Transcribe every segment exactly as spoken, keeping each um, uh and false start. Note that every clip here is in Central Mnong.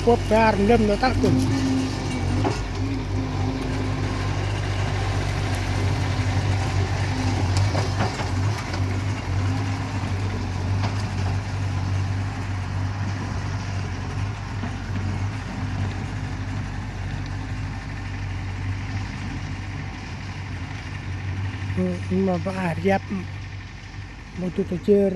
Pôp bar lơm nơ tât tŭn. Mâu ba a riăp, mâu dŭt ta jêr.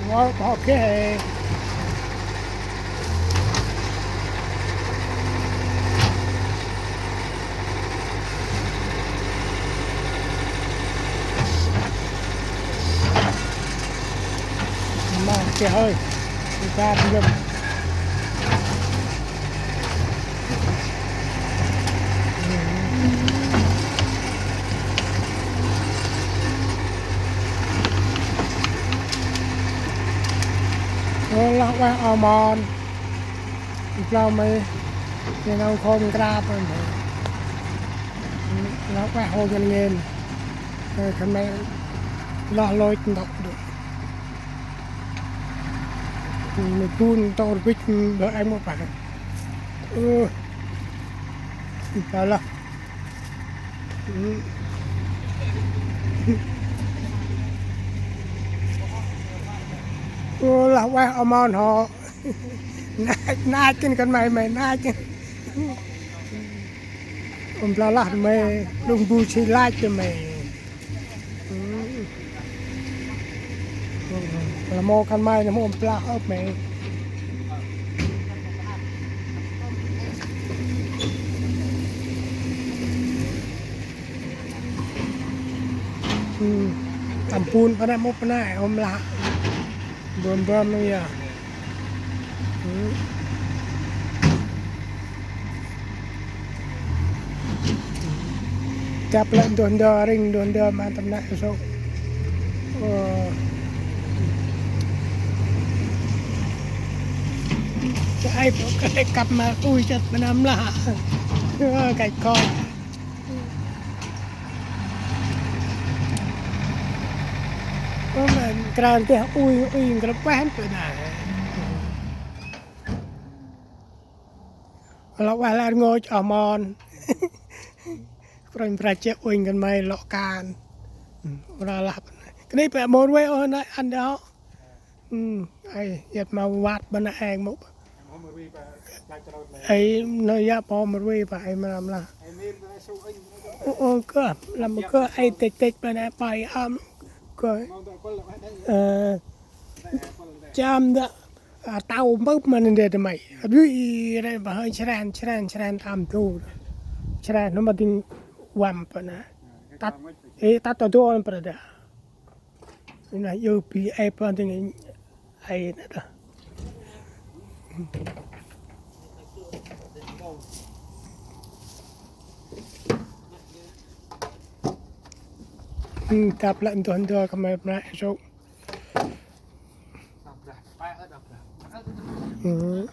Ngor bhok geh. Măng geh hơi. Gah tơm. Ơ, lah ueh a mon. Mplau mây. Nê nau khôn krap ăn. Lah ueh hô ngên ngên. Ơ, khân may lah lôch ntŭk đuh. Mê bun tôr bĭch bơ anh mô pah. Ơ. Mplau lah. Ơ, lah ueh a mon hŏ. Nai, nai kĭn khân may, may nai kĭn. Mplau lah may, lŭng bu si lach kơ may. Lah mâu khân may, lah mâu mplau ôp may. Tăm pun pa nê mâu pa nê, ôm lah. Bơm bơm nê ya. Dăp lĕ ndôh ndơ rĭng, ndôh ndơ ma tâm nê sô. Ơ. Sa ai pô kăp ma ui chăt ma nơm lah. Ơ, kăch koi. Ơ, ma kran têh ui, ui, ngrăp ueh pơ nê. Lah ueh lah rngôch a mon. Krunh mra che uănh khân may lŏ kan. Mra lah. Kơnê̆ pă mâu rvê ôh nê ăn đao. Ai, yăt ma vat bơh nê êng mâu. Ai, nê ya pô mâu rvê pă ai mra mra. Ô, ô, kơ, lăm kơ ai têch têch bơh nê pai am. Kơ. Ơ. Cham da. A, tao mbơp ma nê ndê tơ may. Rui rê ba hơi chran, chran, chran tam tu. Chran nô ma ding wam pa nê. Tât, ê, tât ta dôl pa đa. Nê yơ pi ê pa ding ê nê ta. Ơ, dăp lĕ ndôh ndơ khân may mra sô. Ơ.